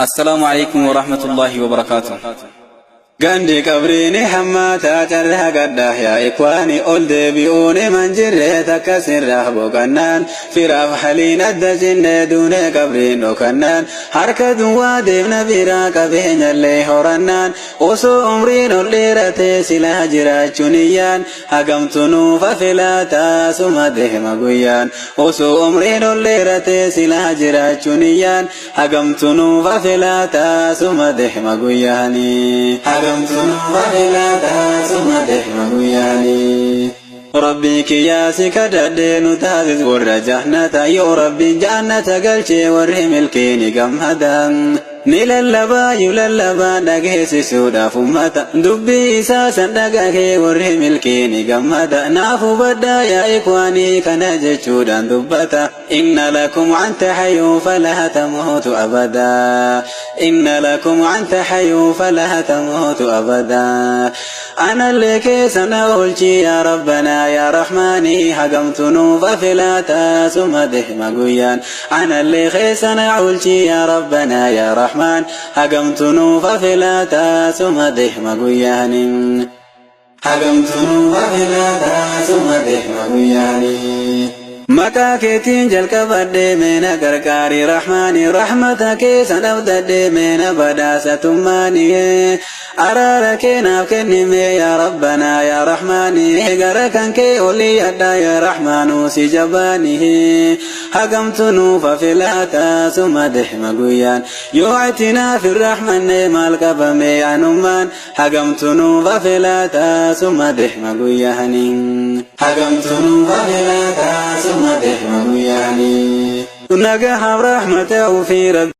Assalaamu Aleykum Warahmatullaahi Wabarakaatuh. Gandi qabriini hammaataa carraa gadhaa yaa ikwaani ol deebi'uun iman jirree takka sirraa boqannaan firaaf haliin adda cinnee duunee qabriin dhokannaan harka duwwaa deemna biraa qabeenyallee horannaan osoo umriin ol dheeratee silaa jiraachuu niyyaan Hagamtu nuuf hafe laata suma deema guyyaan Osoo umriin ol dheeratee silaa jiraachuu niyyaan Hagamtu nuuf hafe laata suma deema guyyaani Hagamtu nuuf hafe laata suma deema guyyaani Rabbii kiyyaa si kadhadhee nu taasis warra jannata Yoo Rabbiin jannata galchee warri milkii ni gammada Ni lallabaa yu lallabaa dhageessisuudhaaf ummata dubbii isaa san dhagahee warri milkii ni gammada naaf hubadhaa yaa ikwaanii kana jechuudhaan dubbata inna lakum an taxayuu falaa tamuutu abadaa inna lakum an taxayuu falaa tamuutu abadaa anallee keessa na oolchi yaa rabbanaa yaa rahmaanii hagamtu nuuf hafe laata suma deema guyyaan Anallee keessa na oolchi yaa Rabbanaa yaa Rahmaan hagamtu nuuf hafe laata suma deema guyyaani. Hagamtu nuuf hafe laata suma deema guyyaani. Maqaa keetiin jalqabadhee mee na gargaari Rahmaani rahmata kee san abdadhee mee na badhaasa tummaani. Araara kee naaf kenni mee yaa Rabbanaa yaa Rahmaani gara kan kee ol iyyadha yaa Rahmaanu si jabaani hagamtu nuuf hafe laata suma deema guyyaan yoo ati naaf hin rahmanne maal qaba mee anummaan hagamtu nuuf hafe laata suma deema guyyaani hagamtu nuuf hafe laata suma deema guyyaani nagahaaf rahmata ofii rabbi.